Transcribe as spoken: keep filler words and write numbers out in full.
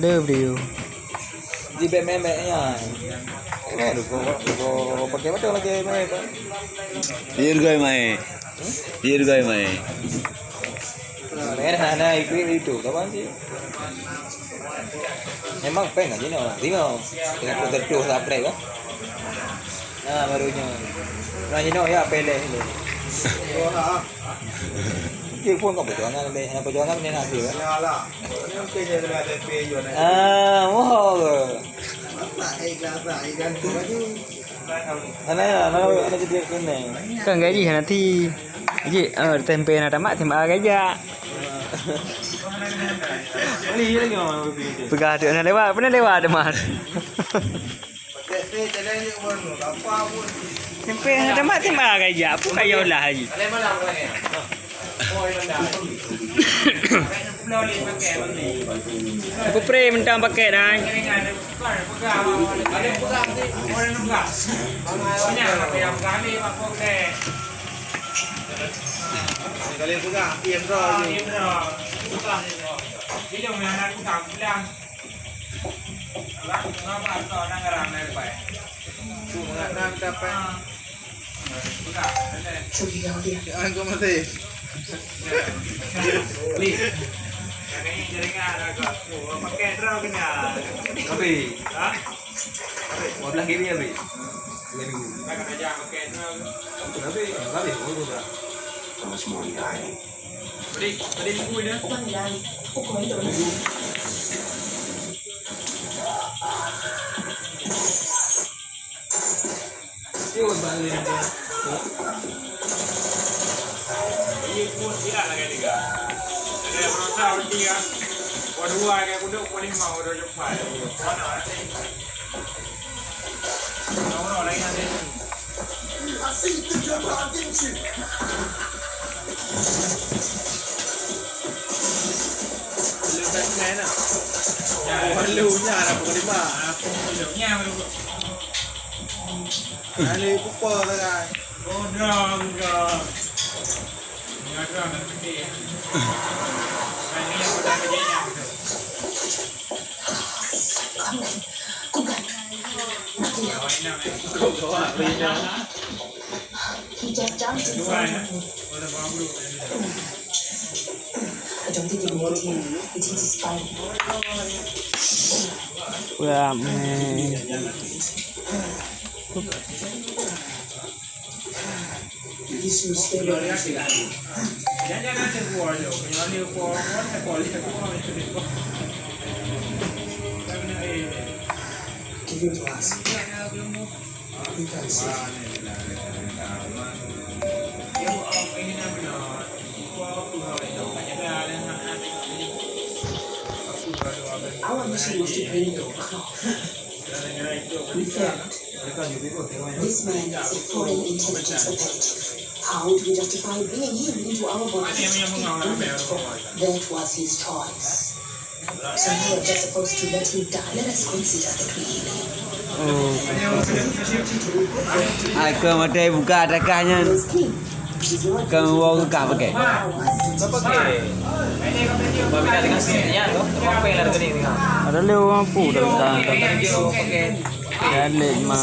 Dia beliau. Di bek memek nya. Kan ko ko pakai betul lagi memek. Dia juga mai. Dia juga mai. Merah na ikut itu kawan sih. Memang peng aja no. Tengok. Tengok tertuh subscribe kan. Nah, barunya. Nah, you know ya peleh ni. Dia pun kau perjuangan lebih, nak perjuangan ni nak hasil kan. Ah, moho ke? Mana ya, mana ada jadi kena. Kan gaji nanti. Ji, ah, tempe nak tamat, tempat gaji. Beli lagi orang. Peugah tu nak lewat, pernah lewat teman. Sampai hana mat, sembah ka ijak. Apa kaya ulah lagi? Aku pre mentang pakai dah. Kali pegang, api yang draw je. Bila nak pegang, bilang. Habis. Habis. Dua belas kilo habis. Habis. Habis. Habis. Tadi, tadi minggu ni. Iya, pun tidak lagi tiga. Ada yang berusaha berhenti kan. Pukul dua ke kudu, pukul lima udah jumpa. Mana nanti? Orang lagi nanti. Lalu nya dah pukul lima. Lalu pukul sekarang. He just jumped in front of me. I don't think it will hit him. It hit his spine. Wah, man. This will stay there. Give it to us. You can see. Our mission was to bring the cloth. We failed. This man is a foreign intelligence operative. How do we justify bringing him into our borders? He asked for. That was his choice. So we are just supposed to let him die. Let us consider that we heal him. Oh. Ai, keu maté buka takah nyan. Keu woe keu kah pakai. Ada lé mampu dah. Dah lé mah.